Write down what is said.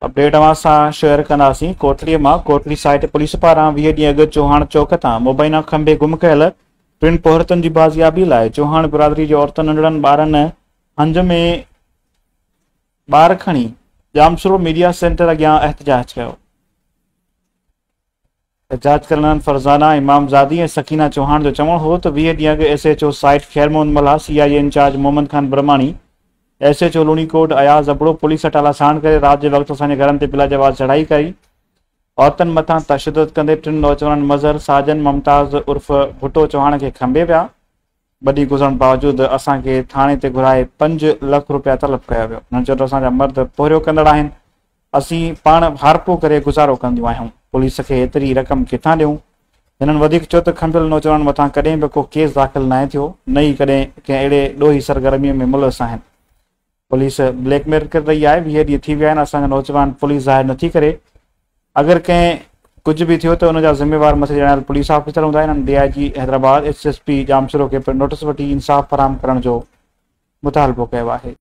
Update اوهان سان share ڪنداسين ڪوٽڙي مان ڪوٽڙي سائيٽ پوليس پاران 20 ڏينهن اڳ چوهاڻ چوڪ تان مبينا کنڀي گم ڪيل ٽن پورهيتن جي بازيابي لاء چوهاڻ برادري جي عورتن ننڍڙن ٻارن هنج ۾ ٻار کڻي ڄامشورو ميڊيا سينٽر اڳيان احتجاج ڪيو. احتجاج ڪندڙن فرزانه امام زادي ۽ سڪينه چوهاڻ جو چوڻ هو ته 20 ڏينهن اڳ S H O site Khair Muhammad Mallah, C I A incharge Muhammad Khan Brahmani, S H O Loni Kot Ayaz Abro police اٽالا ساڻ ڪري رات جي وقت اسان جي گهرن تي بلا جواز چڙهائي ڪئي، عورتن مٿان تشدد ڪندي ٽن نوجوانن مظهر، ساجن، ممتاز عرف ڀٽو چوهاڻ کي کنڀي ويا، ٻه ڏينهن گذرڻ باوجود اسان کي ٿاڻي تي گهرائي 5 لک روپيا طلب ڪيا ويو. هنن چيو ته اسان جا مرد پورهيو ڪندڙ آهن، اسين پاڻ هارپو ڪري گذارو ڪنديون آهيون، پوليس کي ايتري رقم ڪٿان ڏيون؟ هنن وڌيڪ چيو ته کنڀيل نوجوانن مٿان ڪڏهن به ڪو ڪيس داخل ناهي ٿيو، نه ئي ڪڏهن ڪنهن اهڙي ڏوهي سرگرمي ۾ ملوث آهن. پوليس بليڪ ميل ڪري رهي آهي، 20 ڏينهن ٿي ويا آهن اسان جا نوجوان پوليس ظاهر نٿي ڪري، اگر ڪنهن ڪجهه به ٿيو ته ان جا ذميوار مٿي ڄاڻايل پوليس آفيسر هوندا. هنن D I G Hyderabad, S S P Jamshoro کي پڻ نوٽس وٺي انصاف فراهم ڪرڻ جو مطالبو ڪيو آهي.